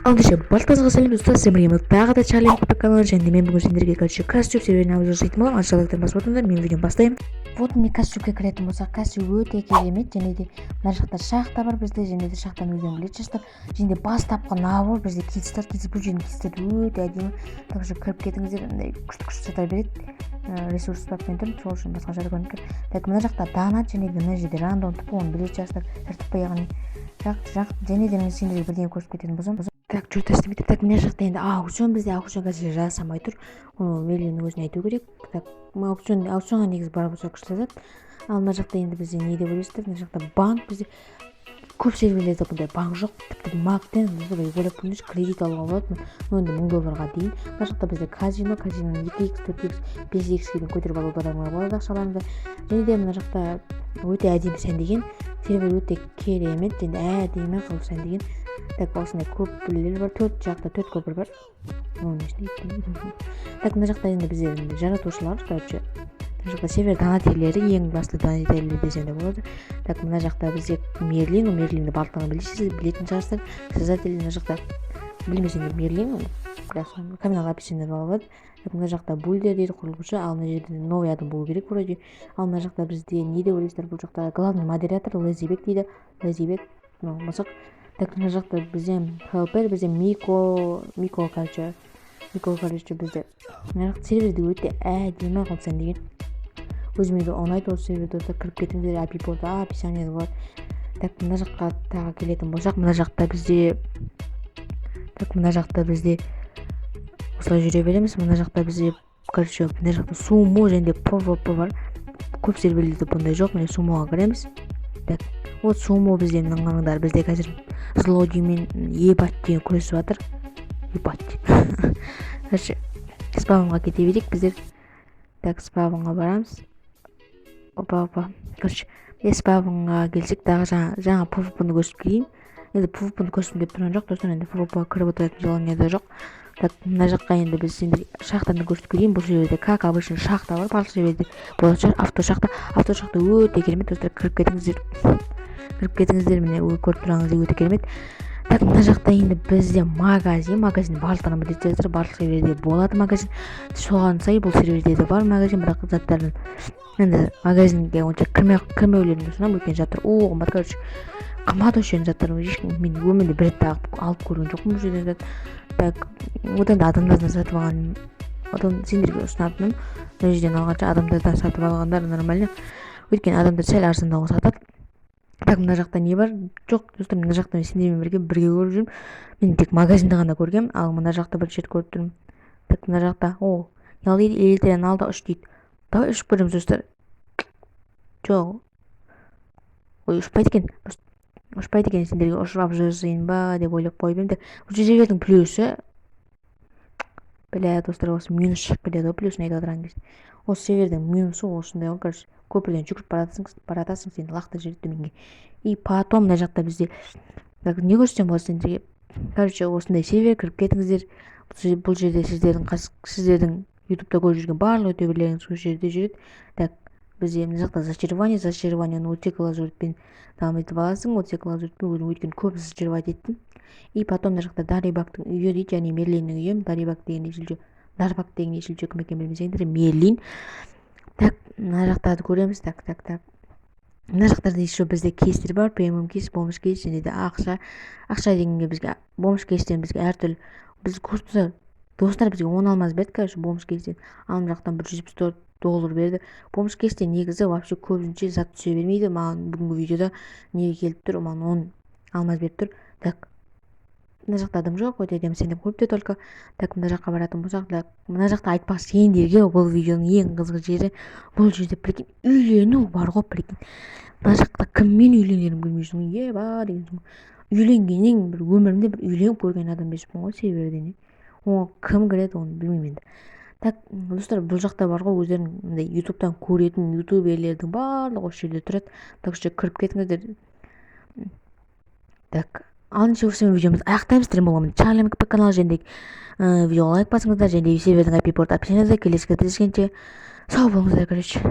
Ендеше, барлықтарыңызға сәлем, достар! Сіздермен бірге тағы да Чарли МКП каналы және мен бүгін сендерге, короче, костюм серверіне обзор жасайтын боламын. Лайктан басып отырыңдар, мен видеоны бастаймын. Вот, міне, костюмге кіретін болсақ, костюм өте керемет. Және де мына жақта шахта бар бізде, және де шахтаны өздерің білетін шығарсыздар. Және де бастапқы набор бізде кейстер, кейс. Бұл жердің кейстері өте әдемі, так что кіріп кетіңіздер. Андай күшті күшті заттар береді. Ресурс пен тұр, сол үшін басқа жер көрініп тұр. Так, мына жақта донат және де мына жерде рандом тупо, оны білетін шығарсыздар, тартып, яғни жақ жақ. Және де мен сендерге бірдеңе көрсетіп кететін болсам. Так, что-то істемейді. Так, мына жақта енді аукцион бізде. Аукцион қазір жасамай тұр, оны Мерлиннің өзіне айту керек. Так, аукцион, аукционға негізі бар болса, күшті зат. Ал мына жақта енді бізде не деп ойлайсыздар? Мына жақта банк бізде. Көп серверлерде бұндай банк жоқ. Тіпті банктен, ойлап көріңізші, кредит алуға болады, но енді 1000 долларға дейін. Мына жақта бізде казино. Казиноны 2 икс, 4 икс, 5 икске дейін көтеріп алуға болады ақшаларыңды. Және де мына жақта өте әдемі сәндеген сервер, өте керемет және әдемі қылып сәндеген. Так, осындай көпірлер бар, төрт жақта төрт көпір бар, оның ішінде. Так, мына жақта енді бізде жаратушылар, короче, мына жақта сервер донатерлері, ең басты донатерлер десем де болады. Так, мына жақта бізде Мерлин. Мерлинді барлықтарың білесіз, білетін шығарсыздар, создатель. Мына жақта білмесеңдер, Мерлин канал описаниеде болады. Так, мына жақта Бульдер дейді, құрылғышы. Ал мына жерде новый адам болу керек вроде. Ал мына жақта бізде не деп ойлайсыздар? Бұл жақта главный модератор Лезибек дейді, Лезибек, мысық. Так, мына жақта бізде хелпер, бізде Мико, Мико, короче, Мико. Короче, бізде мына жақта серверді өте әдемі қылып сәндеген. Өзіме де ұнайды осы сервер, достар, кіріп кетіңіздер. Апи порт описаниеде болады. Так, мына жаққа тағы келетін болсақ, мына жақта бізде, так, мына жақта бізде осылай жүре береміз. Мына жақта бізде, короче, мына жақта сумо және де ПВП бар. Көп серверлерде бұндай жоқ. Міне, сумоға кіреміз. Так, вот, сумо бізде. Мына қараңдар, бізде қазір злодей мен ебать деген күресіп жатыр. Ебать. Короче, спавнға кете берейік біздер. Так, спавнға барамыз. Опа, опа. Короче, спавнға келсек, тағы жаңа ПВП ны көрсетіп келейін. Енді ПВП ны көрсеткім келіп тұрған жоқ, достар. Енді ПВП кіріп отыратын желание да жоқ. Так, мына жаққа енді біз сендерге шахтаны көрсетіп кетейін. Бұл жерде, как обычно, шахта бар, барлық жерде болатын шығар. Автошахта, автошахта өте керемет, достар, кіріп кетіңіздер, кіріп кетіңіздер. Міне, көріп тұрғаныңыздай, өте керемет. Так, мына жақта енді бізде магазин. Магазин барлықтарың білесіздер, барлық серверде болады магазин. Соған сай бұл серверде де бар магазин. Бірақ заттардың енді магазинге онша кірмеулеріңді ұсынамын, өйткені заттар о қымбат, короче, қымбат осы жердің заттары. Ешкім, мен өмірімде бір рет те алып көрген жоқпын бұл жерден зат. Так, одан да адамдардан сатып алған, одан сендерге ұсынатыным, мына жерден алғанша, адамдардан сатып алғандар нормально, өйткені адамдар сәл арзандауға сатады. Так, мына жақта не бар? Жоқ, достар, мына жақта мен сендермен бірге көріп жүрмін. Мен тек магазинді ғана көргенмін. Ал мына жақта бірінші рет көріп тұрмын. Так, мына жақта, о, не дейді? Элитраны ал да ұш дейді. Давай ұшып көреміз, достар. Жоқ, ой, ұшпайды екен, ұшпайды екен. Сендерге ұшып обзор жасайын ба деп ойлап қойып едім. Бұл жерлердің плюсы, бля, достар, осы минус шығып кетеді ғой плюсын айтып отырған кезде. Осы сервердің минусы осындай ғой. Короче, көпірден жүгіріп бара жатасың, сені лақтырып жібереді төменге. И потом мына жақта бізде, так, не көрсетсем болады сендерге? Короче, осындай сервер, кіріп кетіңіздер. Бұл жерде сіздердің ютубта көріп жүрген барлық ютуберлеріңіз осы жерде жүреді. Так, бізде мына жақта зачарование. Зачарованиені 32 лазуритпен дамытып аласың. 32 лазуритпен өзім, өйткені көп зачаровать еттім. И потом мына жақта Дарибактың үйі дейді және Мерлиннің үйі. Дарибак деген нешінші, Дарбак деген нешінші, кім екенін білмесеңдер, Мерлин. Так, мына жақтарды көреміз. Так, так, так, мына жақтарда еще бізде кейстер бар: премиум кейс, бомж кейс және де ақша. Ақша дегенге бізге бомж кейстен бізге әртүрлі, біз көріп, достар, бізге 10 алмаз берді, короче, бомж кейстен. Ал мына жақтан 174 доллар берді. Бомж кейстен негізі вообще көбінше зат түсе бермейді. Маған бүгінгі видеода не келіп тұр? Маған 10 алмаз беріп тұр. Так, мына жақта адам жоқ, өте әдемі сәндеп қойыпты только. Так, мына жаққа баратын болсақ, так, мына жақта, айтпақшы, сендерге бұл видеоның ең қызық жері: бұл жерде, прикинь, үйлену бар ғой. Прикинь, мына жақта кіммен үйленерімді білмей жүрмін. Еба дегенсің ғой, үйленгеннен бір өмірімде бір үйленіп көрген адам емеспін ғой серверден. Оған кім кіреді, оны білмеймін енді. Так, достар, бұл жақта бар ғой, өздерің мындай ютубтан көретін ютуберлердің барлығы осы жерде тұрады, так что кіріп кетіңіздер. Так, ал ендеше осымен видеомызды аяқтаймыз. Сіздермен болған Чарли МКП каналы. Және де видеоға лайк басыңыздар және де сервердің IP порты описанияда. Келесі кездескенше сау болыңыздар, короче.